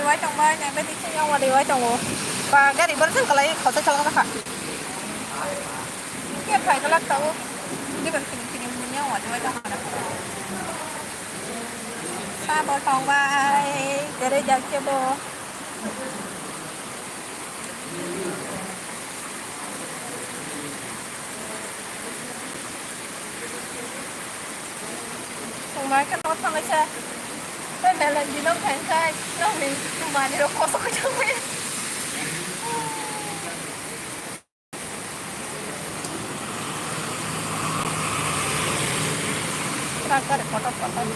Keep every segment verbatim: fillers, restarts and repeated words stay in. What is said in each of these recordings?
Wai tong bai, nai bai di sini yang wadi wai tongo. Ba gari bar jang kalai khosai chalok kha. Ke phai kalak tau. Di ban kini kini muni yang wadi wai tong kha. Sa bo tong bai, gari jak ke bo. Tongmai khe no thangwi se. Tei belai dino khain khai nokni manwi rok kosok khe thangwi. Traktor kotor kotor.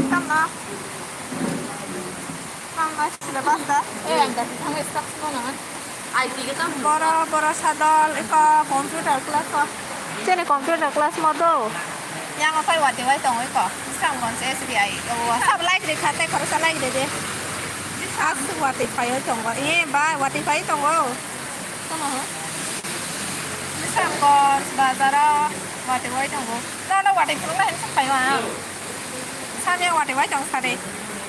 Tamna. Tamna sila basta. Eh, ang dati thangwi stop sino na. Ai, tiga tam. Bora, bora sadol, iko computer class o. Chini computer class mo do. Yang apai wati wai tongo iko. Sanggon se S B I. O, sab like de khate, khoroksa like de de. Aswk wati phai tongo. Eh, bai, wati phai tongo. Tamo ho? Sanggon, bazaro, wati wai tongo. Nono watwi phunuknai hinwi sakhaio ang. Sani watwi bai tong sari.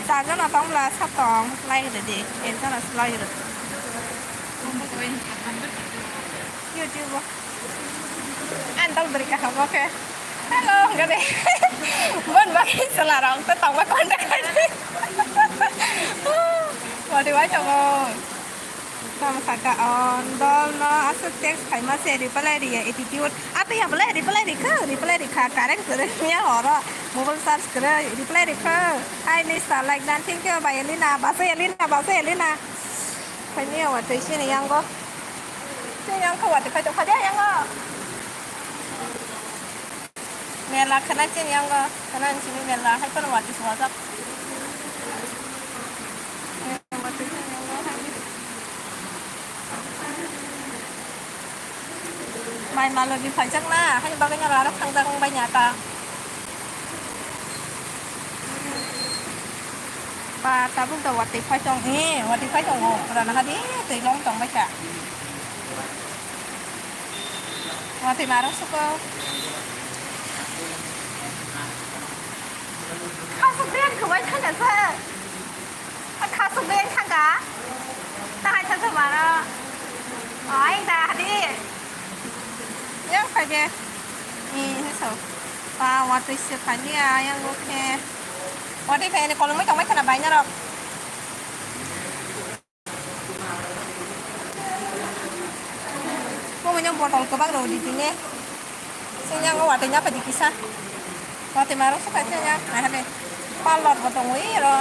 Chajana tong bla sa tong lai rwdi. Enjana slai rw. YouTube o. Ang dol bwrwi kaham o khe. Hello, hwnkhe de. Bon bagwi chwla rok to tongma contact khai. Watwi bai tongo. Tamo saka on dol no aswk text khaima se reply riya attitude. Ato ya bole reply rikha, reply rikha, current kwrwi ya horo. Mobile charge kwrwi reply rikha. Hi Nisa, like dan, thank you, bye Elina, basa Elina, basa Elina. Khaini ya watwi sini yango. Sini yang kha watwi khai to kha de yango. Mela khana chini yango, khana chini mela hai kono watwi sojak. Mai malo bi phaijak na, hai bagwi aro aro thangjak wng bai nya ta. Ba tabuk da watwi phai tong, eh, watwi phai tongo, pura na hadi twi long tong bai kha. Watwi marok suko. Khasuk beng khwbai thangka se. A khasuk beng thangka. Tahai thangka maro. Ai da hadi. Yang phai de. Ni heso. Ba watwi se phai ni a yang bo khe. Watwi phai ni kolomoi tongbai khana bai narok. Bo manya botol kwbang rw di tine. Sini ang watwi nya padi kisa. Watwi maro suka sini ang. Nah, hade. Parlor bo tongwi ro.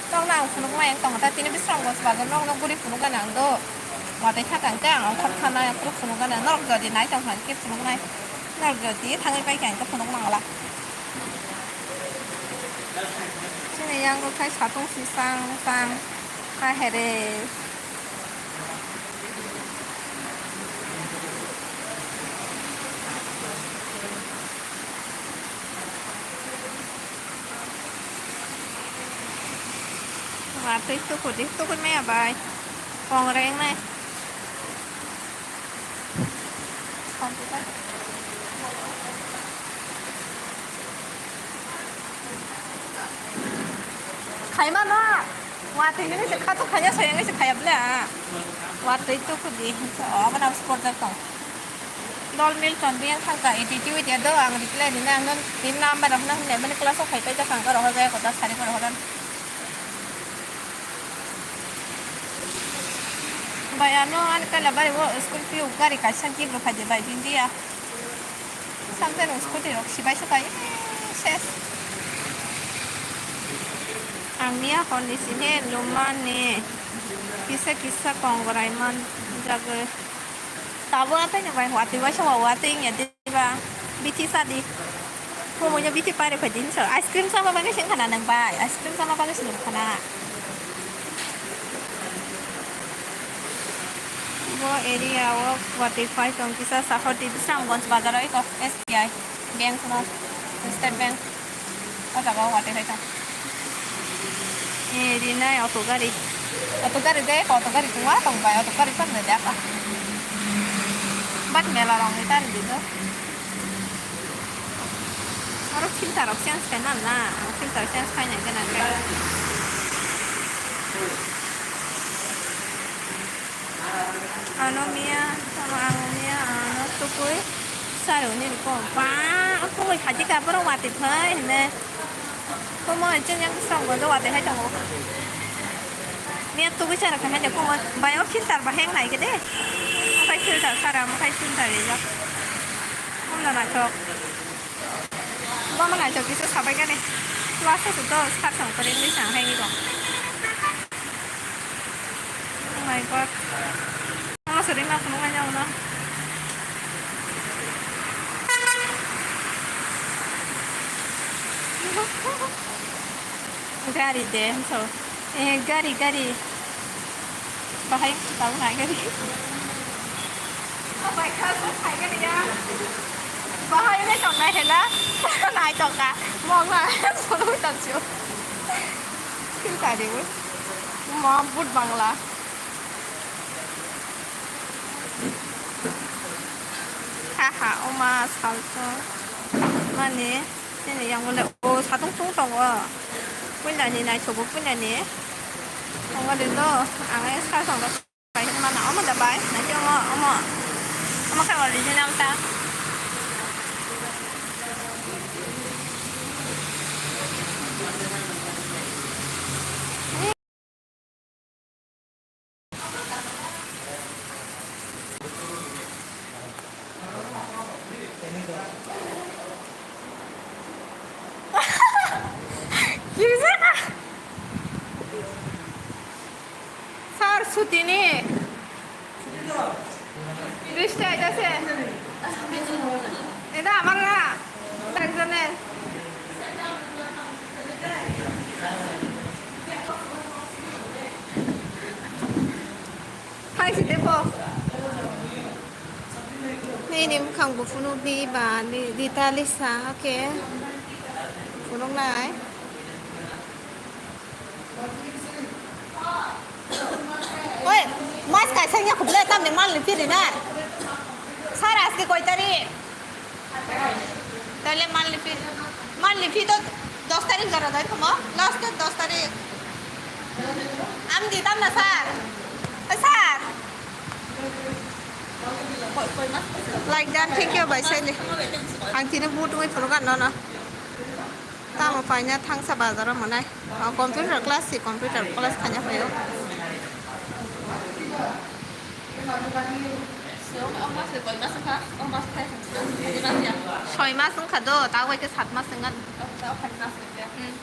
Tong nang phunuk mai ang tong ta tini bisrang bos bagan nok nok guri phunuk gana ang do. Watwi kha tang te ang ongkhor khana phunuk gana norok jodi nai tong khan khe phunuk nai. Norok jodi thangwi pai khe ang khe phunuk nang la. Sini yang rw khai satung si sang sang. Ahere. Watwi tuku di, tuku maya bai. Kong reng nai. Khaima no. Watwi nini se khato khanya soyang se khaya bla. Watwi to khudi. Obo na sport jak tong. Dol mil ton biang thangka attitude ya do ang reply rina ang non tin number rok nang ne mani class o khai pai jak ang ro hoja ko ta sari ko ro hoja. Bai ano ani pela bari o school pi gari kaisa gift rok khai de bai din dia. Samsung scooty rok sibai sukai, eh, ses. Ang miya hor ni sini lumani kisa kisa kongrai man jagwi. Tabuk atai ni bai watwi waisa wa watwi wngya diba? Bithi sadi. Mumui no bithi pairwi phai di hinsa. Ice cream sama bagwi sing khana nang bai? Ice cream sama bagwi sing khana? Bo area o watwi phai tong kisa sahor di Bisramganj bazar o eko S B I bank no, State Bank o jaga o watwi phai tong. E rinai auto gari. Auto gari de, auto gari tongma tong bai, auto gari tong de apa. Bat mela rong ni tari di do. Aro filter rok change khaina na, ang filter change khaina gana khe. Ano miya, ano ang miya, ano tukui, saro ni ko, ba, ko mai khati ka, boro wati phai, ne. Ko mai chen yang sang go, wati hai tongo. Miya tukui saro khai de ko, bai o filter ba heng nai ke de. Mo khai filter sara, mo khai filter rijak. Kom na na chok. Mama nai chok kisa sabai gani. Last o to sar song kore ni sang hai ni kong. Oh my God. Mama suri ma phunuk nai jao na. Gari de, so. Eh, gari, gari. Bahai tau nai gari. Bahai ka so khai gari ya. Bahai le tong nai hela. Nai tong ka. Mong na. Solo ta chu. Kin ta de. Ma but bangla. Haha, oma salto. Mane, sini yang bole, o satung tung tongo. Puilani nai sobo puilani. Tongo de to, ang e sa tongo. Pai mana, omo da bai, nai omo, omo. Omo ka original ta. Kirjana. Sir, sutini. Bista aitase. Eda amar na. Takjane. Hai si depo. Nini mukhang bo phunuk di ba di, di ta lisa, okay. Phunuk nai. Oi, mas kaisa ya khuble tamni mal ni phiri na. Sir, aske koi tarik? Tale monthly fee, monthly fee to dos tarik jora dai khomo, last to dos tarik. Am di tam na sir. Eh, sir. Like dan, thank you bai sele. Ang tini but wi phuru gan no no. Tamo paina thangsa bazaro monai. Ah, computer class si, computer class khanya payo. Soi mas wngkha do, ta bai khe sat mas wngkha. Hmm.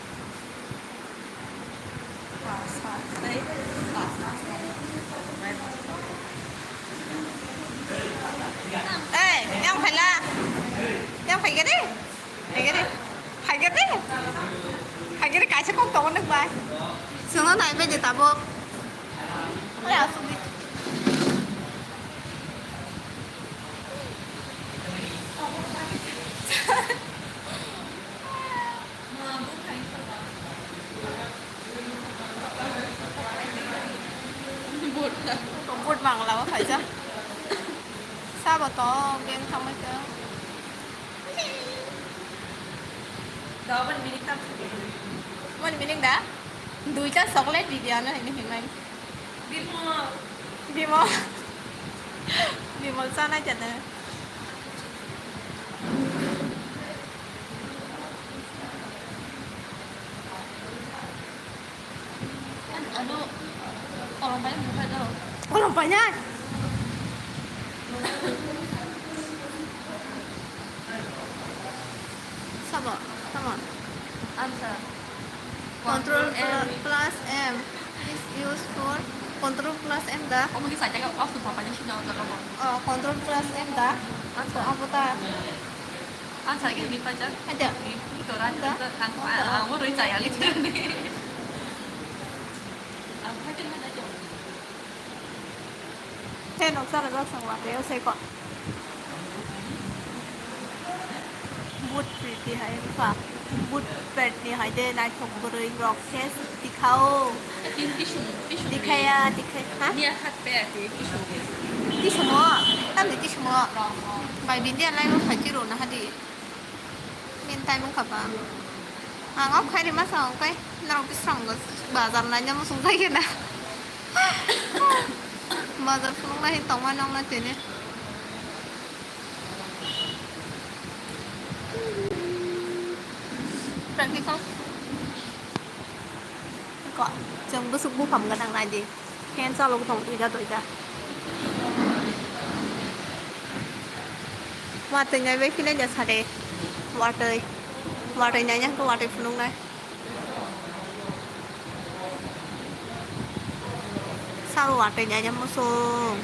Ei, yang phaila. Yang phaikhe de. Phaikhe de. Phaikhe de. Phaikhe de, kaisa kok tongo nuk bai. Chwngno nai bai de tabuk. Oi, asuk di. But, but bangla o khaijak. Sabo to beng thangbai khe. Da, one minute tam. One minute da? Duita chocolate di dia na ini himai. Bimol. Bimol. Bimol sana jana. Ano, kolom painai bukha do. Kolom painai? Sabo, come on. Answer. Control Control M. Pl-, plus M is used for control plus M da. Omo kisa jaga off to papa ni sina jaga mo. Oh, control plus M da. Answer. Abo ta. Ang sa khe ni paijak. Aja. Ni, ni tora ni ta. Ang, ang, ang mo roi chaya ni. Ang phaikhe na jao. Te noksa rwjak chwng watwi o se ko. But pretty hai wngkha. But pet ni hai de naithok bwrwi rok khe. Tikhao. Tin tisum, tisum. Tikhaya, tikhaya. Ha? Niya hat pe ati tisum. Tisumo? Tamni tisumo? Rong, rong. Bai bindia lai rok phai tiro na hadi. Min time wngkha ba. Ang off khairi masa wngkhe norok bwskango bazar naina muchung khaikhe na. Bazar phunukna hin tongma nokna tini. Practical. Ko, chwng bwswk buphang gwnang naidi. Fan chalok tong duida duida. Watwi nai bai philai da sade. Watwi. Watwi nai nang watwi phunuk nai. Sabo watwi nai muchung.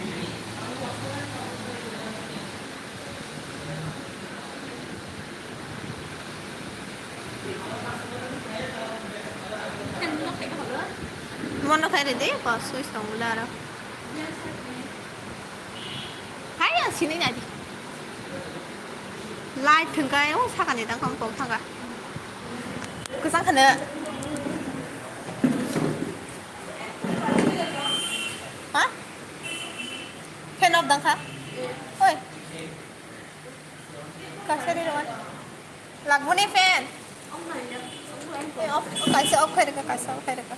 Mono khairi de, ko switch tong bwle aro. Hai, ang sini nadi. Light thwngkha, o sakani dang kong kong thangkha. Kwchang khwna. Ha? Fan off dang kha? Oi. Kaisa ri rwan. Lagbuni fan. Eh, off, kaisa off khai rwkha, kaisa off khai rwkha.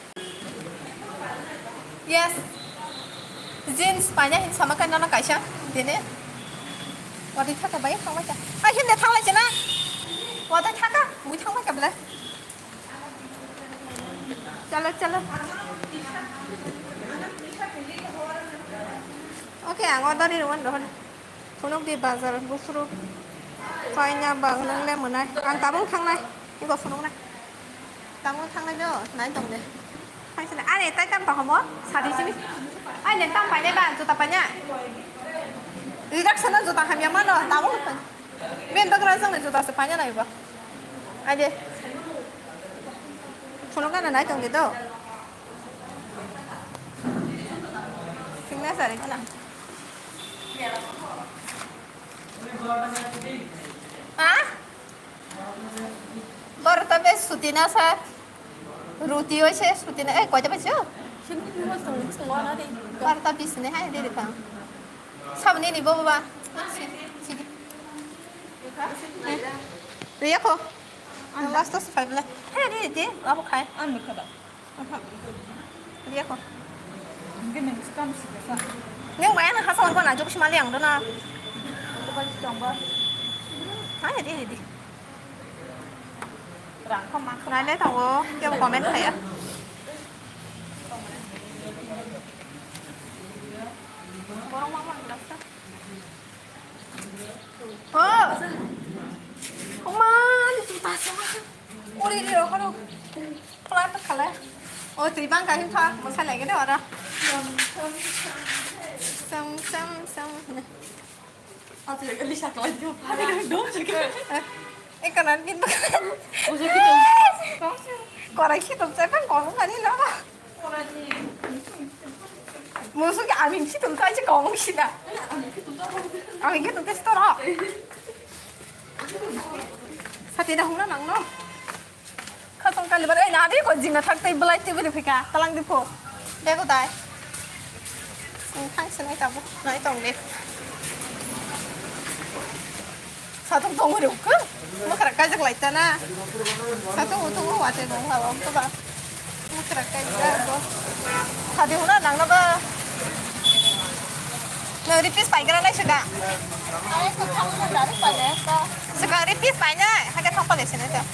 Yes. Jeans paina hin sama kan nana kaisa. Dene. Wadi thaka bai thangbai ta. Ai, hinde thanglai chena. Wadi thaka, mui thangbai ka bla. Chalo, chalo. Okay, ang order ri rwan rohon. Phunuk di bazar buphuru. Paina bang nang le mwnai. Ang tabung thangnai. Ibo phunuk nai. Tabung thangnai do, nai tong de. Phai sini. Are tai tam pahomo. Sadi sini. Ai ne tam paine ba, juta paine. Rijak sana juta hamya mano. Tabung. Ben bagra jang ne juta se paine nai ba. Ai de. Phunuk na nai tong de do. Singna sari kana. Ha? Barota bej suti na sa. Ruti oi se suti na. Eh, koita bej o? Barota bis ne hai de de kang. Sabni ni bobo ba. Riya ko. Last of five la. Hai de de abo khai. Ang mukha ba. Aha. Dia ko. Mungkin yang suka mesti biasa. Neng bayar nang hasal ko na jok si mali ang dona. Bukan si chong ba. Hai di di. Rang ko mak. Nai le tong o. Dia comment kaya. Borong mak mak rasa. Oh. Oma, ni juta sama. Uri ri ro horo. Pula ta khala. O twi bang ka hin tha, mo sa lege de ora. Sam sam sam. Ate lisa kala jo. Ate dom jike. E kanan bin. Ojo kitu. Korai kitu, saya kan kong kani lo. Musuh ke amin si tum kai si kong si da. Amin ke tum tes toro. Sati da hung na nang no. Khasong kali bar, eh, na di ko jing na thak tei belai tei bini phika, talang di pho. Bego dai. Sing thang sinai tabu, nai tong de. Satung tong ri ukun. Makara kajak lai ta na. Satung utung wate dong ha, om to ba. Makara kajak go. Sadi huna nang na ba. Na repeat pai gra nai suga. Suga repeat pai nai, hake thok pale sinai ta.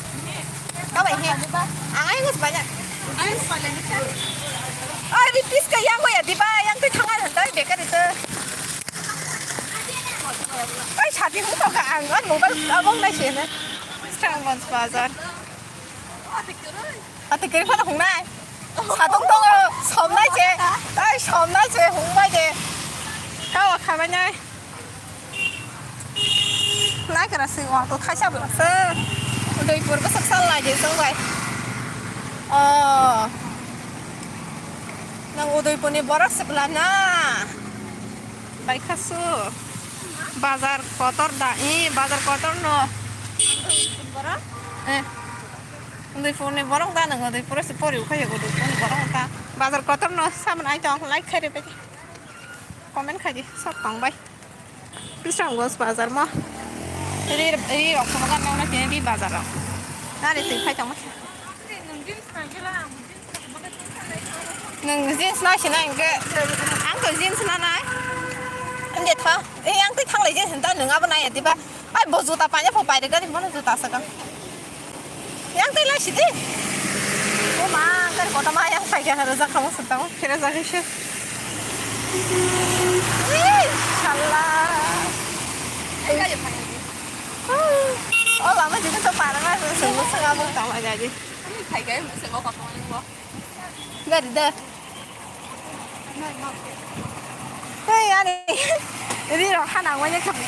Kabai he? Ang ai ngus banyak. Ai ngus banyak. Ai, di pis ka yang ya, di ba yang tu thangal hantai bekar itu. Ai, sati mu to ka ang, ai, mobile abang nai sih na. Strong Bonds Bazar. Ati kiri pada hung nai. Satung tongo, somnai che. Ai, somnai che, hung bai de. Kau khabai nai. Naikra se o to thaisa bwla se. Udaipur bwswk sal lai de chwng bai. O. Nang Udaipur ni borok se bwla na. Bai khasu. Bazar kotor da. I bazar kotor no. Borok? Eh. Udaipur ni borok da nang Udaipur se pori ukhai Udaipur ni borok ta. Bazar kotor no saman ai tong like khai re bai. Comment khai di. Sab tong bai. Bisramganj bazar mo. Ri, ri rok somo gan nang na tini ri bazar rok. Na ri twi phai tongma. Nwng jeans nai sina hingke, ang to jeans na nai. Ang de tha, eh, ang twi thanglai jeans ta nwng abo nai diba? Ai, bo juta panya pho pai de gari mono juta sa kang. Yang tei lai sidi. O ma, ang kar kota ma yang pai kha rojak kamo sutamo, kira jagoi se. Ih, shala. O lama jini to para ma, sung sung abo tamo jadi. Gari da. Hei, ani. Ri rok hana wanya khabu.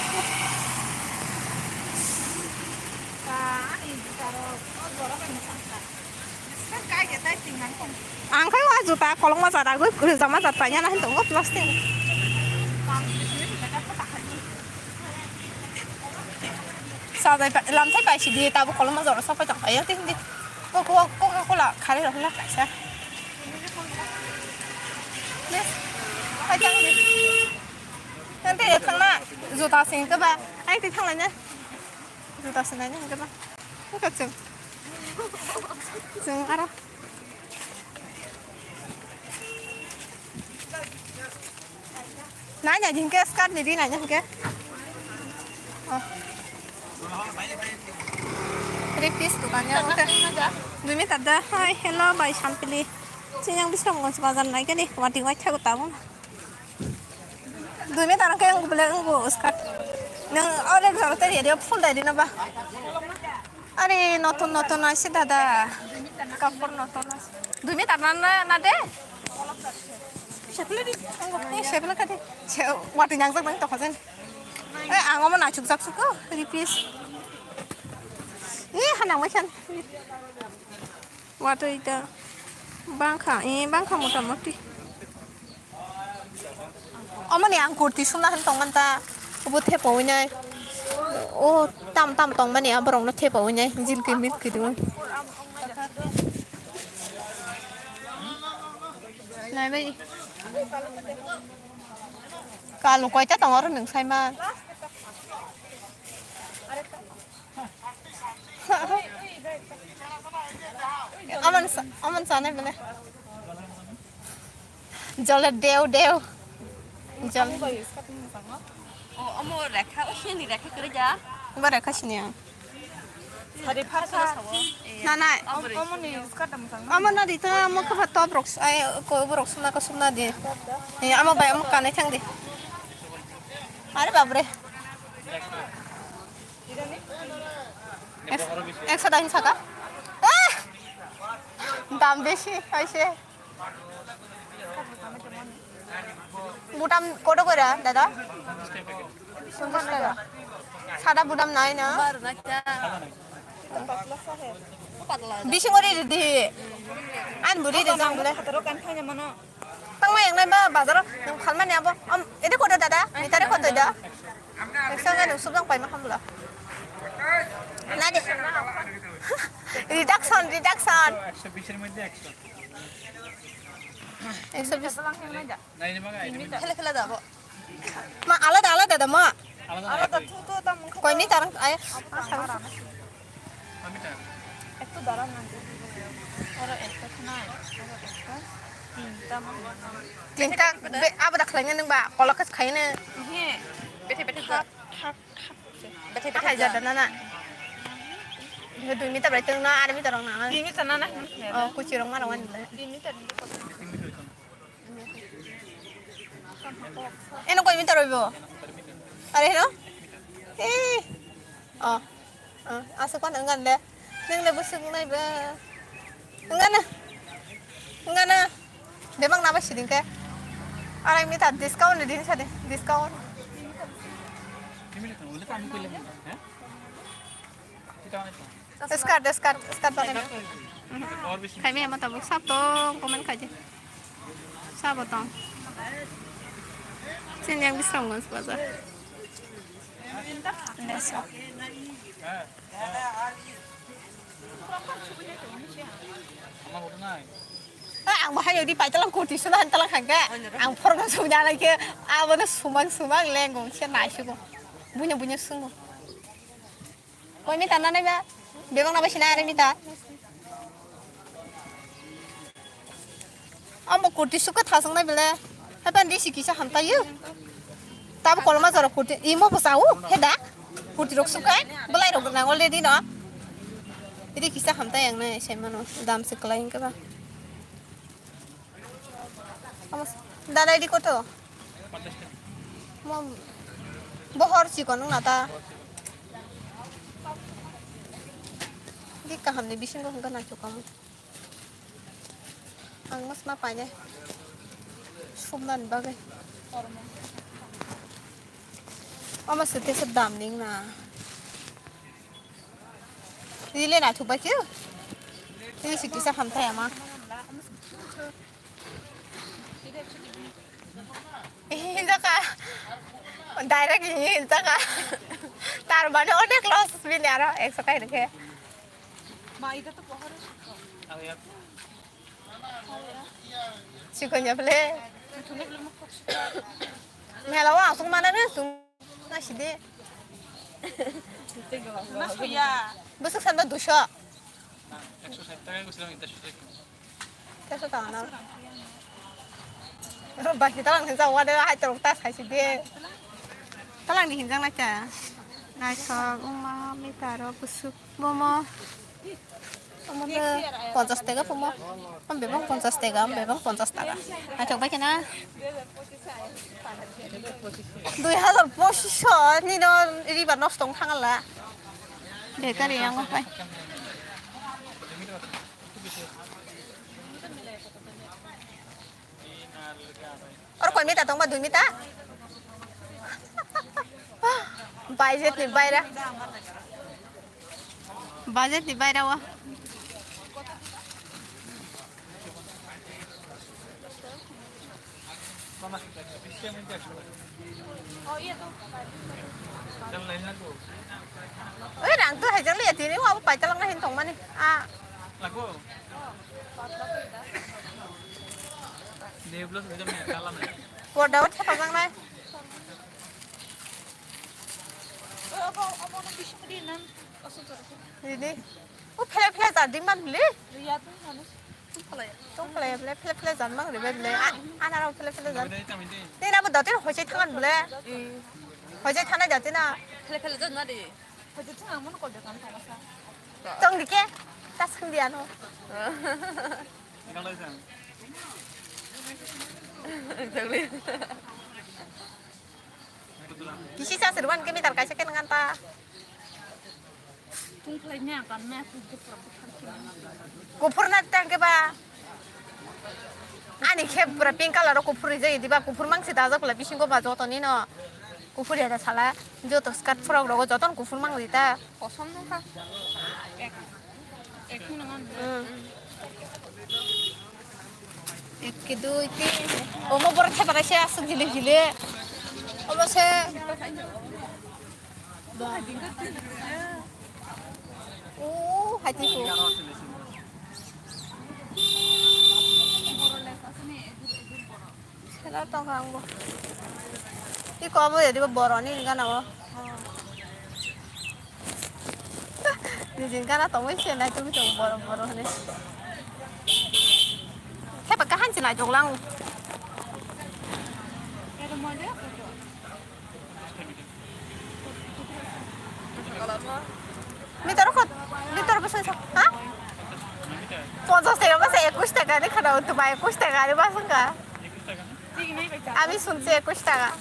Ang khai wa juta kolokma jat agoi, rijama jat paina na hintongo plastic. Sajai pa, lamsai pai sidi, tabo kolokma jora sapai tong kaya tindi. Ko, ko, Coca-Cola khari rok la kaisa. Bes, pai tang di. Nanti ya thangna, juta sing ke ba, ai ti thangna nya. Juta sing na nya ke ba. Ko ka cheng. Cheng ara. Nai nai hingke skirt ni ri nai hingke. Oh. Three piece dukan ya, okay. Dui meter da. Hi, hello, bai Sampili. Sini yang bisa mau sebazaar nai kani, wati wai thago tamo. Dui meter ke yang bela yang skirt. Yang orange jor teri dia full dari na ba. Are, notun notun aise dada. Kapor notun aise. Dui meter na, na, na de. Sepele di. Eh, sepele ka de. Se, wati nyang jak nang tokha jen. Eh, ang omo nachuk jak suko, three piece. Eh, hanang mai san. Watwi ta bangkha, eh, bangkha mota moti. Omo ni ang kurti sumna hin tongman ta, obo thepa winai. O tam tam tongmani aborok no thepa winai, jilki milki do. Nai bai. Kalu koita tongo oro nwng sai man. Aman sa-, aman sana bele. Jole deu deu. Jole. O, omo rekha, o sini rekha kere ja. Ba rekha sini ang. Hari pha pha. Na na. Omo ni skirt am sang. Omo na dita omo kha top rok, ai ko borok sumna ko sumna de. Eh, omo bai omo kanai thang de. Are babre. Ek-, ekso dain saka? Ah! Dam besi, aise. Butam koto kora, dada? Ponchash taka. Sada butam nai na? Bising ori ridi. An buri de jang bole. Tangma yang nai ba bazar o, nang phalmani abo. Am, ede koto dada, mitare koto da. Eksa ngai nang subjang paima khamla. Nadi. Reduction, reduction. Ekso bish er moddhe ekso. Ekso bish. Khele khele da abo. Ma, alada, alada da, ma. Alada da, tu, tu, tam. Koi meter, ay. Ekto dara nang. Oro ekta khnai, oro ekta, tinta ma. Tinta, be, abo da khlaina nang ba, kolok khaina. He. Bethe, bethe, thak, thak, thak. Bethe, bethe, thak, ja. Jada na na. He dui meter bai tong na, ar meter rong na. Dui meter na na. Oh, kuchi rong ma rong ani. Dui meter. Eno koi meter oibo? Are heno? Eh. Oh. Oh, aswk phano wngkha le. Nwng le bwswk wngnai ba? Wngkha na? Wngkha na? Bebak na bai siding khe? Arai meter discount ni din sadi. Discount. Skirt, skirt, skirt bagwi. Khaimya ma tabuk sab tong, comment khaidi. Sabo tong. Sini yang Bisramganj bazar. Leso. Ah, ang bahai odi pai talang kurti suna han talang khangka. Ang phorong sumya lai khe, abo no sumang sumang lengong se nai sugo. Bunya bunya sungo. Koi mita na nai ba? Bebak na bai sina are mita. Amo kurti suka thasang nai bele. Hapan di si kisa hamtai yo. Tab kolma jora kurti imo bosau heda. Kurti rok sukai belai rok nang already no. Idi kisa hamtai ang nai sai mano dam se klai hingke ba. Amo s-, dada idi koto? Mo bohor chikon wng na ta. Di kaham ni bisingo hingke naichuk kamo. Ang mas ma paine. Sumna ni bagwi. Amo se tesa dam ning na. Rile na thubai khe. Ri si kisa hamthai ama. Hinjaka. Direct hinjaka. Tar mane onek loss bini aro ekso kai rikhe. Chikon ya ble. Mela wa asung mana ne sung. Nasi de. Mas ya. Busuk sanda duso. Ekso sait taka goichilam, eta sait taka. Teso taka na. Baki talang hinsa wade hai torok ta sai si de. Talang ni hinjang lai ta. Naithok wngma mita ro busuk bomo. Omo de ponchas tega pomo. Om bebak ponchas tega, om bebak ponchas taka. Naithok bai khe na. Dui hazar pochiso nino riba nosto wng thangala. Bekari yang pai. Or koi mita tongba dui mita? Budget ni baira. Budget ni baira wa. Oi, rang tu haijak liya tini, wa pai talang na hin tong mani. Ah. Porda o thepajak nai. Ini. O phele phele jar di man le. Tong phele phele phele phele jar mang ribe le. Ana rok phele phele jar. Ni na bo datir hojai thangan bole. Hojai thanai datir na. Phele phele jar na di. Hojai thang amon kol de kan thang sa. Tong di ke. Tas khang di ano. Kisi sa sirwan ke mitar kaisa ke ngan ta. Kuphur na tang ke ba. Ani khe pura pink color o kuphur rijak diba, kuphur mangsi dajak bwla bisingo ba joto nino. Kuphur ya da sala joto skirt frock rogo joto kuphur mang di ta. Kosom no kha. Ek, ek no man. Hmm. Ek, dui, tin. Omo borok thepara se aswk jili jili. Omo se. Oh, hati ko. Sela tong ang bo. Iko abo ya diba boroni gana o. Nijin gana tongwi se nai tumi tong boro boro hone. Theba kahan se nai joglang. Mitar kho, mitar bwsai sa, ha? Ponchas taka bwsai ekush taka ni khana, tuma ekush taka ni bwsai ka. Ami sunse ekush taka.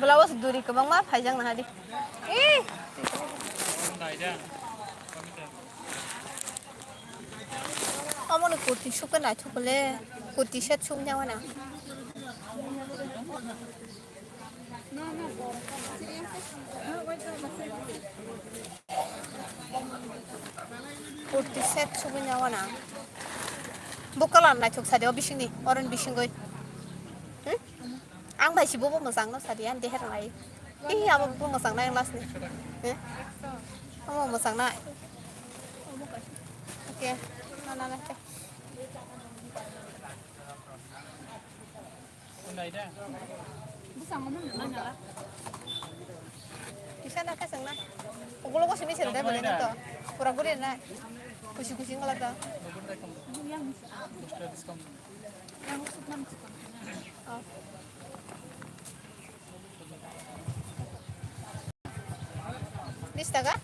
Blouse duri kwbangma phaijak naha di. Ih! Omo ni kurti sukhe naithok le. Kurti set sukya wana. Kurti set sugwi nyawana. Bo colour naithok sadi o bisingni, orange bisingwi. Hmm? Ang bai si bobo mwchang no sadi, ang deher nai. Ih, abo bo mwchang nai last ni. Eh? Amo mwchang nai. Okay, na na na. Kisa na kasang na. Ugulo ko simi sila dai bole na to. Pura guri na. Kusi kusi ngala to. Oh. Bis taka?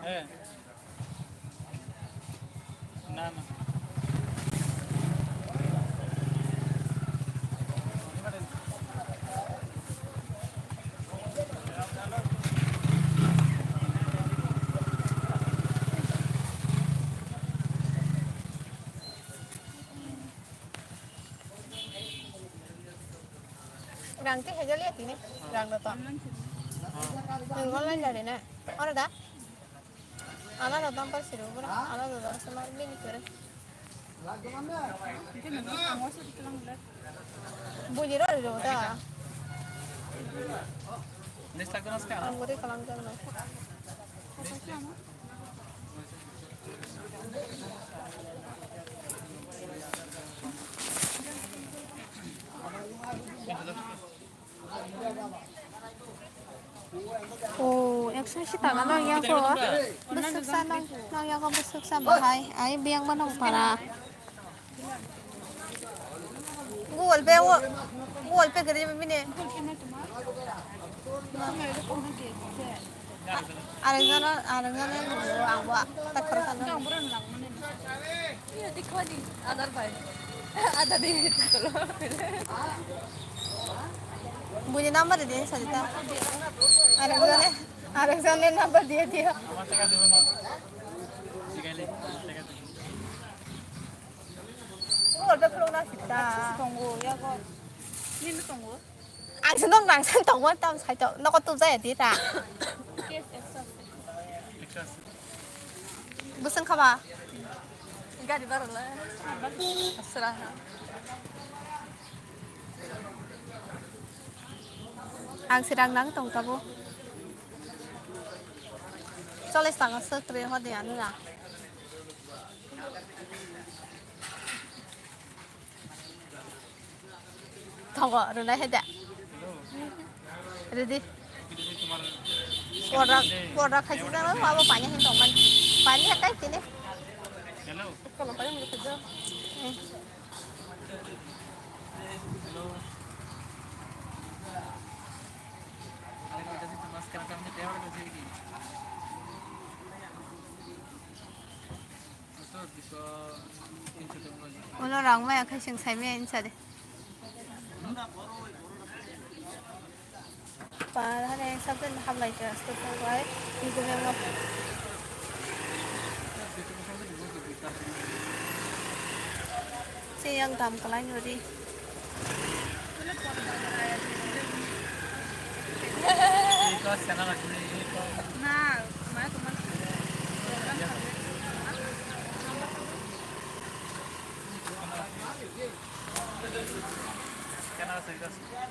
Eh. Na, na. Rang twi haikhe liya tini. Rang no to. Nwng online jari na. Oro da? Ala no dampar siru bura. Ala no dampar sama bini kere. Bujiro ro da. Next lagdo na ska? Ang guri kalang jang no. Oh, ekso ashi taka nang yago. Bwswksa nang, nang yago bwswksa bahai. Ai biyang mano para. Google Pay o, Google Pay kari bini. Arekjon, arekjon ang bo tak khoro sano. Buni number di sadi ta. Arekjon, arekjon number diye diye. Tongo, yago. Nini tongo. Ang se nong nang san tong wan tam sai to. Noko tu jaya di ra. Bwswng kha ba? Gari bara la. Asra ha. Ang se rang nang tong tabo. Chollish taka swk re hodi ano na. Tongo, rwnai hai da. Ready? Order, order khaisi jang, abo pani hin tongmani. Pani hakai tini. Hello. Kono pani mulu khajak. Eh. Hello. Ulo rang maya khai sing sai maya insa de. Par hane sabdan hablai ke asto to bai. Idu memo. Siyang dam kalai nuri.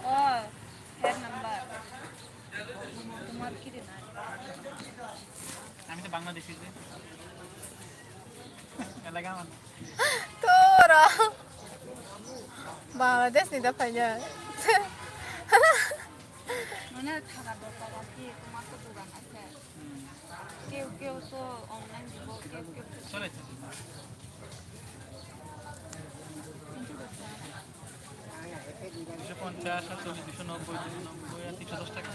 Oh, head number. তোমার কি রে না? আমি তো বাংলাদেশি যে। এলাকা আমার। তোরা। বাংলাদেশ নিতে পাইলে। মানে থাকা দরকার আর কি, তোমার তো দোকান আছে। হুম। কেউ কেউ তো অনলাইন দিব, কেউ কেউ তো চলে তো। তিনশো পঞ্চাশ, আটচল্লিশ, দুশো নব্বই, দুশো নব্বই আর তিনশো দশ টাকা।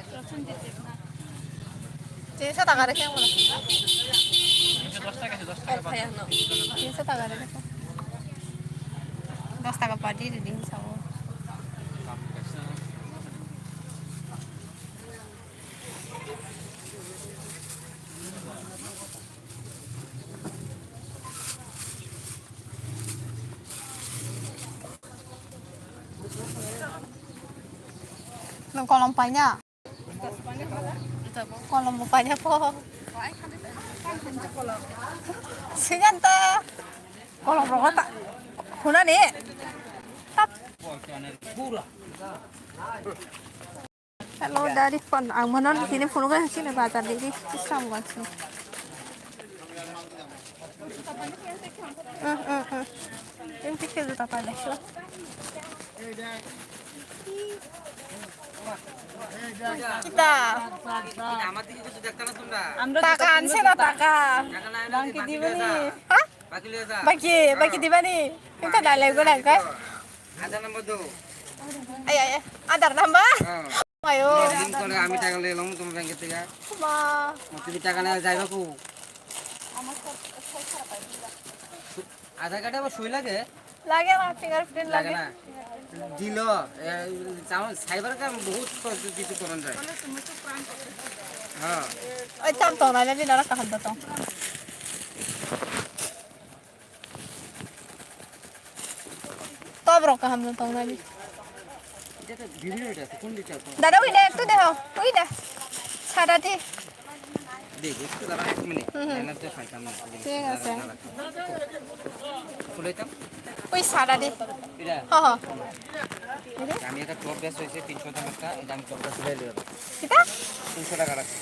প্রসেনজিৎ দেব না। তিনশো টাকা রেখে আমরা। তিনশো দশ টাকা আছে, দশ টাকা বাদ। তিনশো টাকা রেখে। দশ টাকা বাদ দিয়ে দিন সব। Nung kolom paina? Kolom mo paina po. Sigan ta. Kolom rogo ta. Huna ni. Tap. Hello, dari phone. Ang mono ni sini phone ko sini bazar di di. Islam gwan sini. Hmm, hmm, hmm. Yung picture ta pa lekho. Kita. Taka anse na taka. Bangki dibani. Ha? Baki, baki dibani. Kita dalai gula ka. Aadhaar number do. Ay, ay, ay. Aadhaar number? Ayo. Link kore ami taka loi elong toma bank theke. Ma. Tumi taka na jaiba ku? Aadhaar card abo soi lage? Lage na, fingerprint lage lage. Na? Dilo, e, tamo cyber ka bahut kichu koron jai. Ha. Oi, tam to na, lebi na kaham to. Top rok kaham no tong nani. Dada, ui de, ektu deho, ui de. Sada di. ঠিক আছে। Ui, sada di. Ho, ho. আমি একটা top base হয়েছে তিনশো টাকা, এটা আমি টপটা তুলে নিয়ে যাবো। কিতা? তিনশো টাকা রাখছি।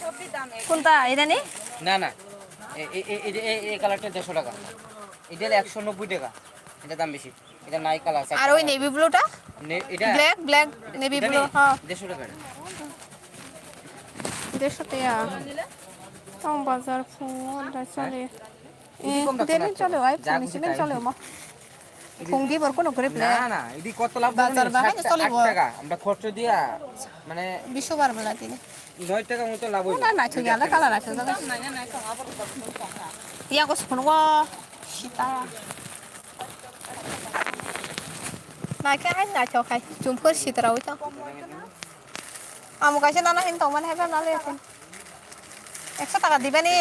কোনটা? এটা নি? না, না। এ, এ, এ, এই, এই, এই কালারটা দেড়শো টাকা। এটা হলো একশো নব্বই টাকা। এটা দাম বেশি। এটা নাই কালার আছে। আর ওই নেভি ব্লুটা? নে-, এটা ব্ল্যাক, ব্ল্যাক, এটা, নেভি এটা ব্লু, নেই? হ্যাঁ। দেড়শো টাকা এটা। দেড়শো টাকা। Tong bazar phungo da chole. Idi kom da deni chole, ai phung sini chole mo. Phung di bor kono grip le. না, না, এডি কত লাভ না, বাজার বাহাই চলিব। আট টাকা। আমরা খরচ দিয়া, মানে, বিশ বার বেলা দিনে। নয় টাকা মতো লাভ হইব। না, না, ঠিক আছে, কালার আছে, দাদা। ইয়া, কো শুনবো। Sita. Naikhe hai naithok hai, chumphur sitra oi tong. Amo kaisa nana hin tongmani hai ba nalai asin. Ekso taka dibani.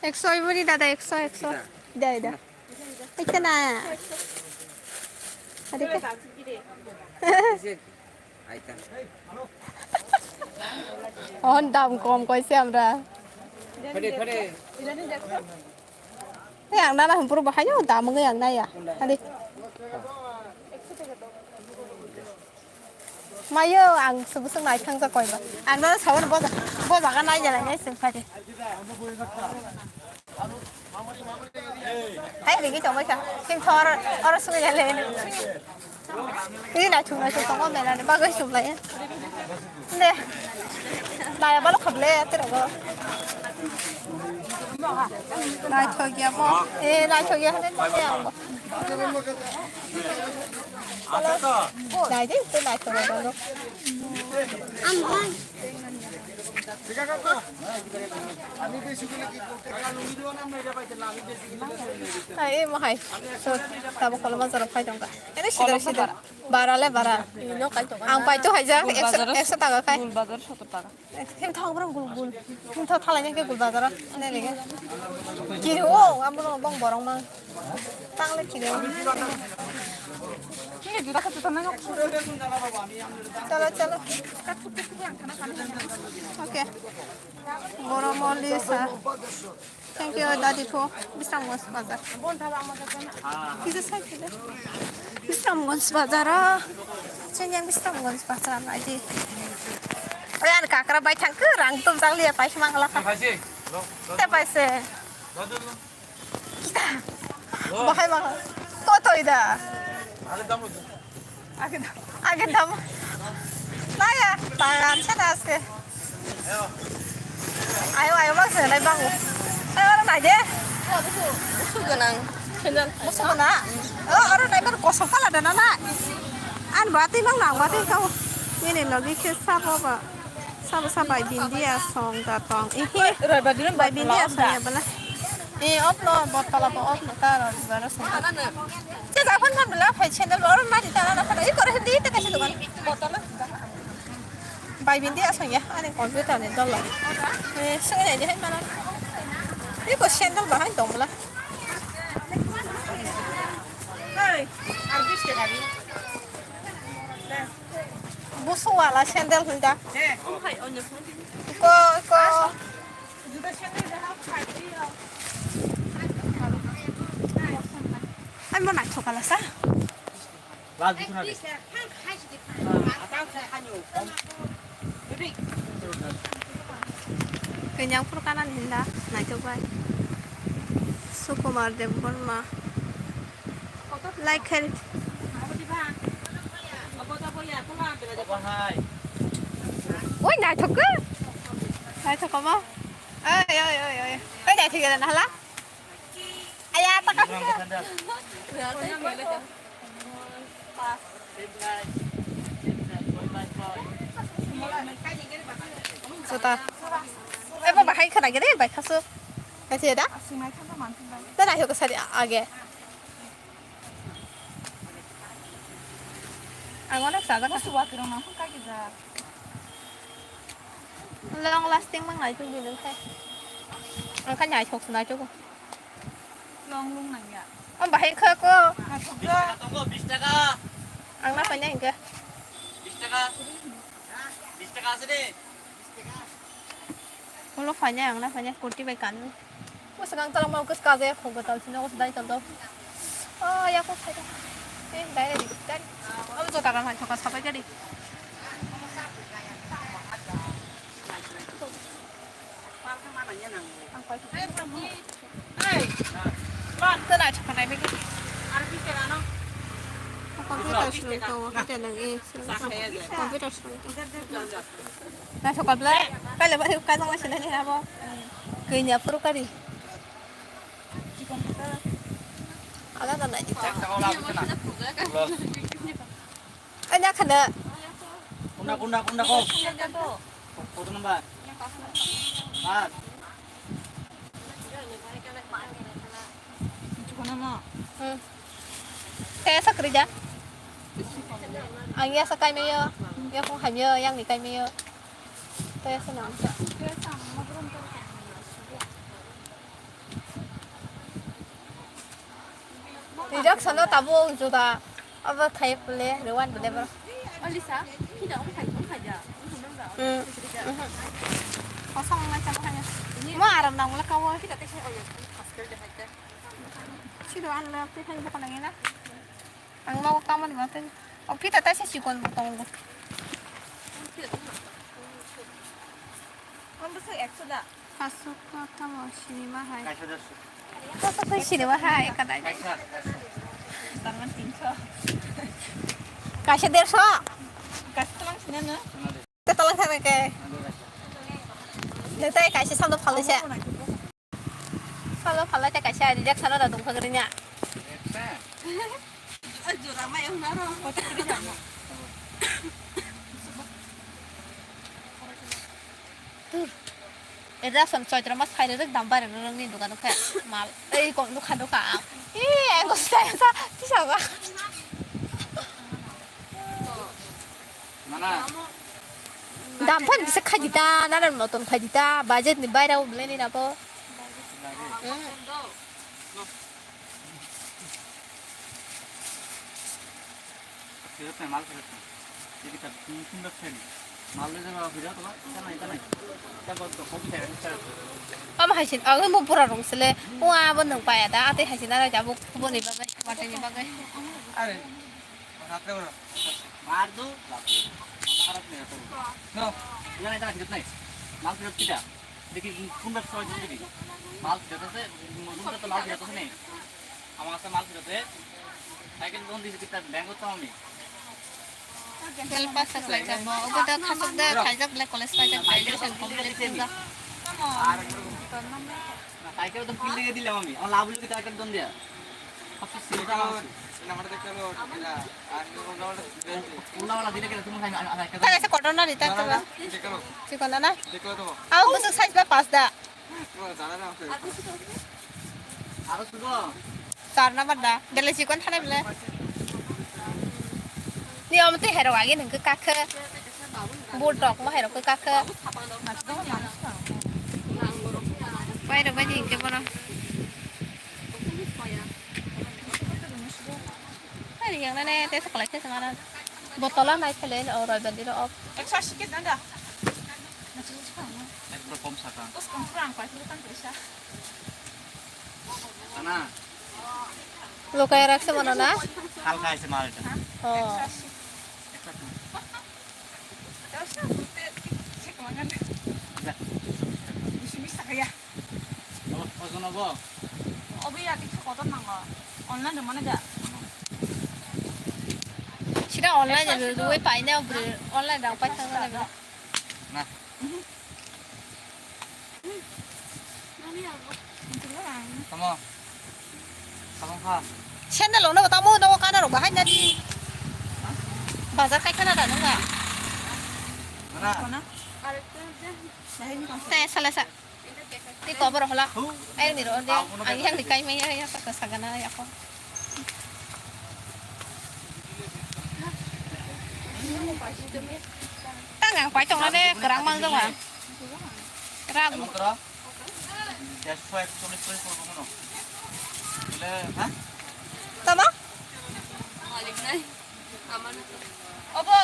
Ekso oi buri dada, ekso, ekso. Ida, ida. Ita na. Adi ke? On dam kom koise amra. Phade, phade. Ei, ang nana hwn puro bahai no dam wngwi ang naya. Adi. Mayo, ang subusung nai thang sa koi ba. Ang nana sawan bo, bo jaga nai jala nai sing phade. Hai, rigi chomai kha. Sing thor, oro sungai jale. Ini naithok naithok tongo mela ni bagwi chumlai. De. Naya balo khable ate rogo. Naithok ya mo. Eh, naithok ya hane mo ya mo. Nai de, te naithok rogo. Am hai. Hai, mo hai. So, tabo koloma jora phai tongka. Ene sidar sidar. Bara le bara. Ang paito haijak ekso, ekso taka khai. Gul bazar sotor taka. Him thok bro gul gul. Him thok thalai ke gul bazar. Ne lege. Kiri o, amro bong borong mang. Tang le kiri o. Ini juta kata tanah. Chalo, chalo. Okay. Boromoli sa. Thank you, Dadi po. Bisramganj bazar. Kisa sai kile. Bisramganj bazar. Cheng yang Bisramganj bazar lagi. Oi, an kakra bai thang ke rang tum jang liya pai mangala ka. Te pai se. Kita. Bahai mangala. Koto ida. Age dam, age dam. Naya, tangan sana aske. Ayo, ayo, bang, sana, bang. Ayo, orang aja. Musuh ganang. Musuh ganang. Oh, orang naik kan kosong kala dana na. An bati bang na, bati kau. Ini lagi ke sabo ba. Sabo sa bai bindia song da tong. Ihi. Bai bindia song ya bala. Eh, op no, botol apa op no, ta ro, baru song. Cek apa nang bela, phai sandal baru mati tanah apa, ini korang di tekan situ kan. Botol. Bai bindia song ya, ani computer ni dolo. Eh, song ini aja mana. Ini kok sandal bahai dong bela. Busu wala sandal hinda. Iko, iko. Ai mo naithok kala sa. Kanyang phuru kanani hinda naithok bai. Sukumar Debbarma. Like khe. Oi, naithok khe. Naithok khe mo. Oi, oi, oi, oi. Oi, naithok khe na hala. Aya, taka. Juta. Eba bahai khana gede bai khasu. Kachi da? Asing naithok khe manthok bai. Da naithok khe sari age. Ang onek sajak. Busu watirok nang phung kaki jak. Long lasting mang nai tung dino khai. Ang khai nai thok nai tung. Long lung nang ya. Ang bahai kha ko. Naithok jak. Tongo bis taka. Ang na panya hingke. Bis taka. Bis taka asini. Ulo phainai ang na phainai kurti bai kanwi. Bwswk ang twlang mau kwchwk kajak khok kwtal sino dai tong do. Oh, ya ko phaida. Eh, dai dai dai. Alo jota rang hai thoka sabai gari. Computer sung to, computer nang e, computer sung to. Naithok kha ble, kaile bari kajang lai sinai ni abo. Kanya phuru kari. Ala na nai ta. Anya khana. Kunda, kunda, kunda ko. Photo number. Pas. Hmm. Kaya sakri ja. Ang ya sakai meyo. Ya kung hamyo yang ni kai meyo. Kaya sana. Rijak sana tabuk juda. Abo khai pule, rewan pule bro. Alisa, kita om khai, om khai ja. Hmm. Kosong na chama kanya. Mo aram nang mula kawo. Kita tesa oya, paskel de hai. Sido an la te khai bokon nangina. Ang mau kamu ni mate. O pita ta se sikon botong. Ang bwswk ekso da. Aswk kha tamo sinima hai. Kaisa derso. Aswk kha sinima hai kadai. Kaisa. Tarman tinso. Kaisa derso. Kaisa talang sinana. Te talang thang ke. Nang tai kaisa samno phalai se. Phalai phalai te kaisa rijak sana da dong phagrinya. Tur. Eda son choitra mas khai rek dam bare rang ni dukan kha mal. Ei kong dukha dukha. Ei ang ko sai sa ti sa ba. Mana? Dam phan bisa khai dita, nana moton khai dita, budget ni baira u bele ni na po. Hmm. Phirot nai, mal phirot nai. Ekta phirot nai. Mal le jaba phirot ba, ta nai, ta nai. Ta bot to, kok phirot nai. Ama haisin, ang mo pura rong sele. O abo nang paya da, ate haisin ara jabo kuboni bagai, wateni bagai. Are, hatre bro. Mar do, harap nai to. No. Ila nai ta phirot nai. Mal phirot kita. Deki, kundak soy deki. Mal phirot ase, kundak to mal phirot ase nai. Ama ase mal phirot ase. Cycle don disi kita bank to ami. Tel pass khlai jabo. Obo da khasok da khaijak le college paijak graduation complete wngkha. Ar cycle don pil lege dilam ami. Ama labu lege cycle don dia. Habse sini ka labu. Number dekte lo, ila, ar number dekte. Ula wala dile kena tumu khai na, na, na. Tale se kotor na rita to. Deklo. Chikon na na? Deklo to. Aw, busuk size ba pas da. Wala jana na. Aro sugo. Char na bada. Bele chikon thana bele. Ni om te hero agi nang ke kakhe. Bul tok mo hero ke kakhe. Pai ro bai ni ke bono. Ani Yang nene te sekolah te semana. Botola nai pele o roi bandi ro op. Ekso ashi ke danda. Ekdom kom saka. Bos kom kurang koi kurang kaisa. Sana. Lokai rakse mano na? Halka ase mal eta. Oh. Ekso ashi. Ojon obo? Obo ya kisa kotor nango. Online rwmani da. Sida online rwui paina bwrwi online rang pai thangna. Na. Tamo. Tamo kha. Sandal ono tamo no kana rok bahai nadi. Bazar kai khana da nunga. Mana? Te sala sa. Ti kobor hola. Ai ni ro de. Ai yang ni kai mai ya ya sa sa gana ya ko. Tang ang pai tong de kerang mang dong ah. Kerang. Tama? Obo,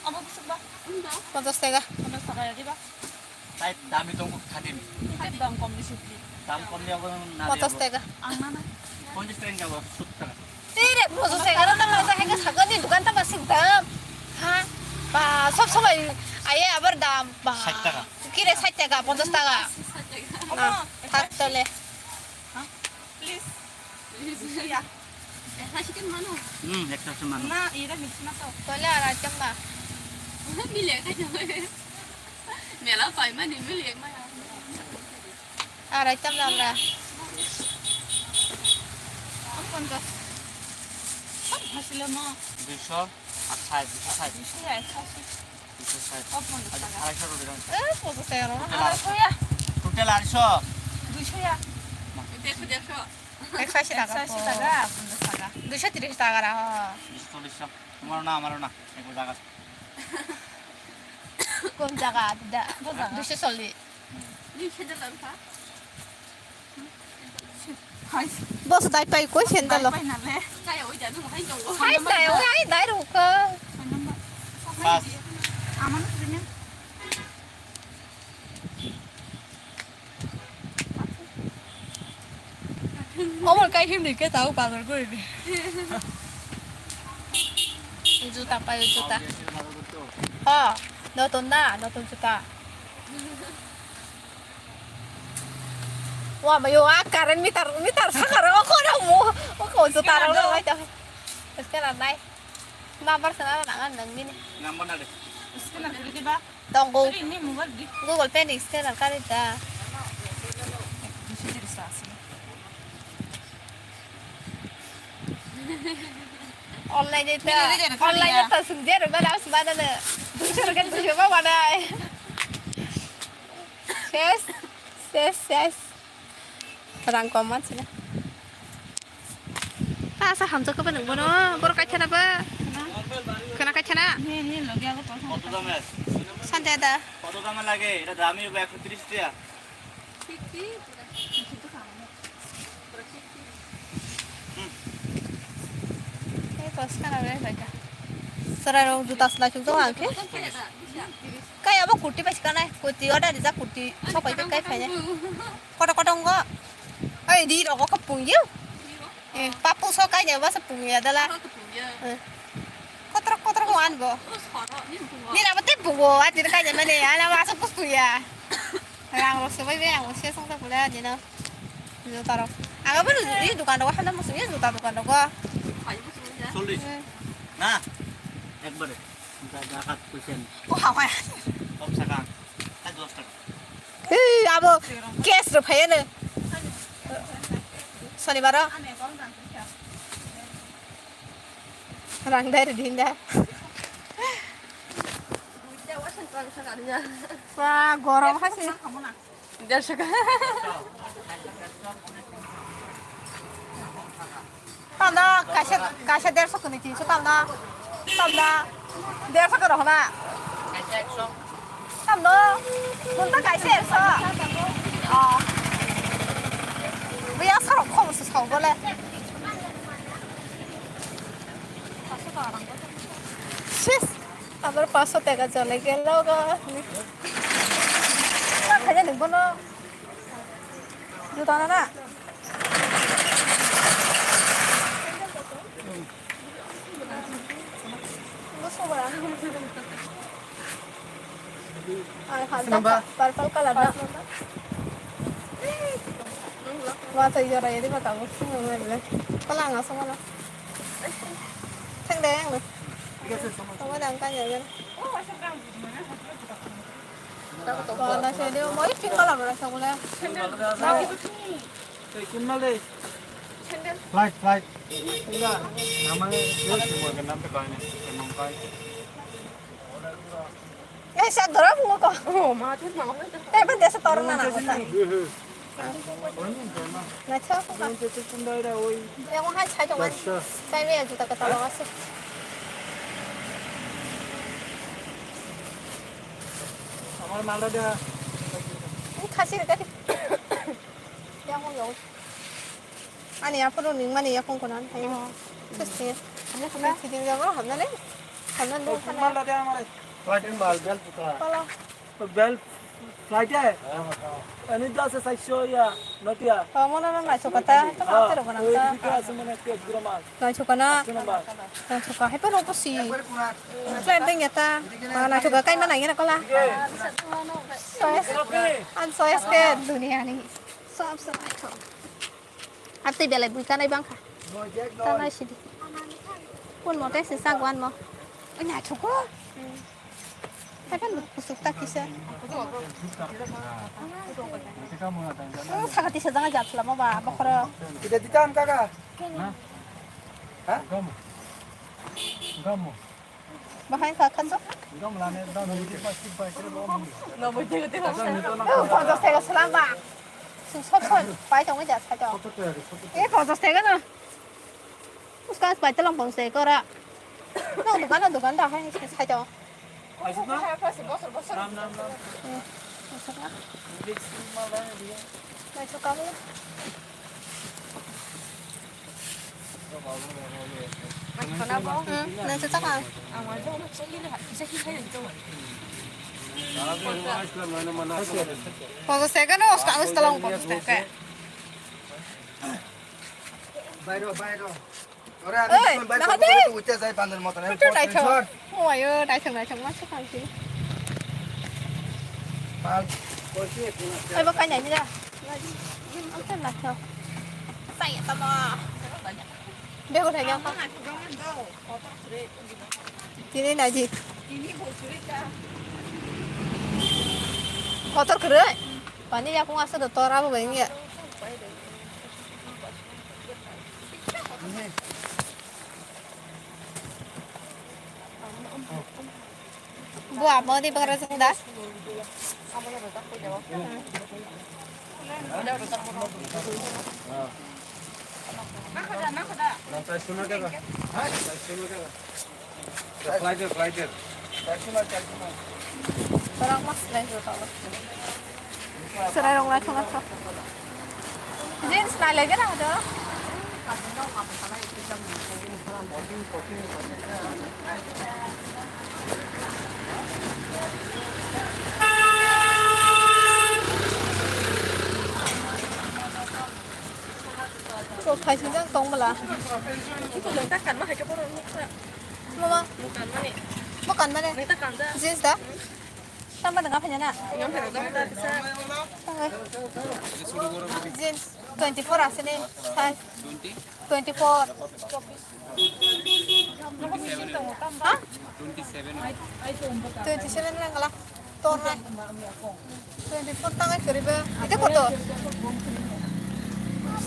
obo busuk ba. Ponchas taka ya diba? Tai dami tong khatim. Hai dam kom di sukli. Dam kom di abo na. Ponchas taka. Ang na na. Ponchas taka jabo sut taka. Tei re, ponchas taka na tang ta hega sago ni dukan ta masuk dam. Ha? Ba, sob sobai aye abar dam. Ba. Sait taka. Kire sait taka, ponchas taka. Na, thak tole. Please. Please. Ya. Ekta chicken mano. Hmm, ekta chicken mano. Na, ira mix na to. Tole ara chamba. Mile ka jabo. Mela pai mani mile ma. Ara chamba amra. Ponchas. Sab hasile mo. Duiso. Acha, duiso sait. Duiso ya, acha. Duiso sait. Oh, ponchas taka. Acha, arai soro dirham. Eh, ponchas taka rok. Total arai soro ya. Total arai soro. Duiso ya. Dersho, dersho. Ekso ashi taka. Ekso ashi taka, ponchas taka. Duiso tris taka ra, ho. Duiso chollis taka. Tomar na, amar na. Eko jaga. Kon jaga, da. Bo jaga. Duiso chollis. Ni sendal lang kha. Boss dai pai koi sendal lo. Dai pai na le. Kaya oi jadu hai jong. Hai dai oi hai dai ro ka. Bas. Amanu sini. Omor kai him ni ke tau bazar goi ni. Juta pai juta. Ha, notun na, notun juta. Wa, mayo, ah, current meter, meter sakar, o kono mo, o ko juta rok lai ta. Scanner nai. Number sana na ngan nang mini. Number na de. Scanner kiri di ba? Tongo. Ini mobile di. Google Pay ni scanner kari da. Online ita, online ita sungjer ba das mana ne. Dusur kan dusur ba mana. Ses, ses, ses. Rang komat sih. Ta sa hamjak khe nang bono, borok kaithana ba. Khwna kaithana. Sante da. কত দামে লাগে? এটা দামি হবে একশো তিরিশ টাকা। Ei, bos khana bai bai da. Chwrai rok juta swlai chuk jago ang khe. Kai abo kurti bai swkanai, kurti order rijak kurti sok bai khe kai phainai. Koto koto wngo. Ei, di rogo khe pungyo. Eh, papu so kai de basa pungya dala. Eh. Kotrok kotrok wan bo. Ni rabo te pungo, ati kai de mane, ala masa pus pungya. Rang rok se bai be, ang se song sa pula dino. Juta rok. Aga bo ni dukan rok handa musu ya juta dukan rok. চল্লিশ। Hmm. না, একবারে। যা, যা, হাত কইছেন। ও, হাওয়ায়। কম টাকা। এই দশ টাকা। Ei, abo cash rok phai ano. Sonibaro. Rang dai rwdi hinda. Ba, gorom hase. দেড়শো টাকা। Tamno kaisa, kaisa derso kwnwi tinso tamno. Tamno derso kwnwi hona. Tamno munta kaisa ekso. Oh. Buya sorok khobor se sao bole. Sis, abar paso teka jole gelo ga. Na khaja ni bono. Juta na na. Gusto ba? Ay, halta purple color na. Wa to yora yedi ba tabu. Kala nga sama na. Thang de yang. Sama dang kan ya. Wa na se de mo pink color ra sa gule. Flight, flight. Enggak. Namanya dia semua kenal tuh kayaknya. Emang kayak. Eh, siya dora bungo ko. Oh, ma, tu ma. Eh, ba desa tor na na ko ta. Na cha ko ka. Yang hai chai jong an. Chai me ju ta ka ta lo ase. আমার মালটা দেয়া। Khasi ka. Yang ho yo. Ani aphuru ning mani yakung konan hai. Sisi. Ani kuna siding jago hamna le. Hamna le. Flight in bal bel puta. Pala. Bel flight hai. Ani das hai sho ya, not ya. Pala mona na nai chokata. Tama tero konan ta. Nai chokana. Nai choka hai pano pusi. Flight ding ya ta. Nai choka kai mana ya na kola. Soes. An soes ke dunia ni. Sab sab. Ar twi belai bui kanai bangkha. Tanai sidi. Kun mote se sagwan mo. Nya thuko. Hakan kusuk ta kisa. Oh, sagati se janga jat lama ba bokhoro. Kita ditam kaka. Ha? Bahai kha khaso. Gam lane da no. Oh, ponchas tega salam ba. Sum sot sot pai tong ja sai to. Eh, ponchas tega na. Uska pai talang ponchas tega ra. No dukan, no dukan da hai sai to. Aisuk na? Nam, nam, nam. Aisuk na? Naisuk kamu. Hmm, naisuk taka. Ponchas tega no, uska, uska lang ponchas tega. Bairo, bairo. Ore, ami oi, dukan bai nahade? Uite jai bandar moton. Betul, naithok. Sor. Oh, ayo, naithok, naithok, ma se khamsi. Pal. Oi, bo kai nai da. Naithok. Sai tamo. Bego thai ya. Tini naidi. Kotor kere. Pani ya kung asa do tora bo bai ya. Bo amo di bagra jeng da. Flight, flight. Serai rong lai thung thung. Jeans nai lagi na do. So, phai sinjak tong bwla. Iko nang ta kanma hai khe bono nukha. Mama. Mo kanmani. Mo kanmani. Nang ta kanja. Jeans da? Tama da nga phanya na? Ngam phanya da ta kisa. Tangai. Jeans twenty four asini. Size. Twenty four. Ha? Twenty seven lang kala. Tornai. Twenty four tangai kariba. Ite koto?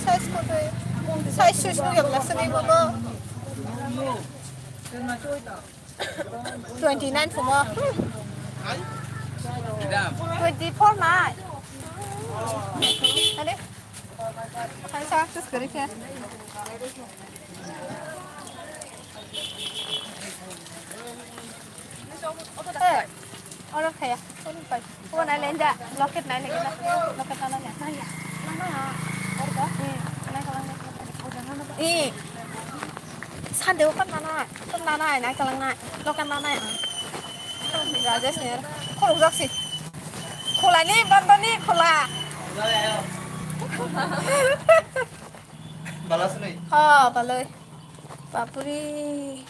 Size koto? Size sui sui yang lasa ni bobo. Twenty nine phumo. Twenty four nai. Ade. Hai sa, tus kari khe. Eh, oro khaya. Oro pai. Obo nai lenda, locket nai lagi na. Locket nana ya. Nai ya. Nana ya. Oro ba? Eh, nai kalang nai. Eh. Ande okan nana, okan nana, nai kalang nai, lokan nana. Rajesh ne, khorok jak si. Khula ni, bando ni, khula. Bala sini. Ha, baloi. Papuri.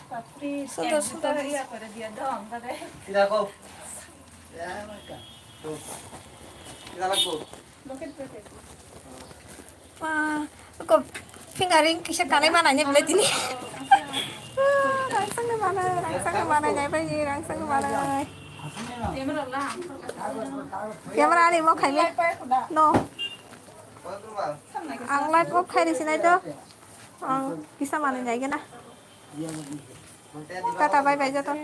Papuri. Sundo, sundo. Iya, pada dia dong, tadi. Tidak kau. Ya, makan. Tuh. Tidak laku. Wah, kok fingering kisa kanai mana nya boleh tini. Wah, rangsang ni mana, rangsang ni mana, nyai pai ni rangsang ni mana. Camera ni mo khai mi. No. Ang live off khai ri sinai to. Ang kisa mana nyai gana. Tata bye bye joto.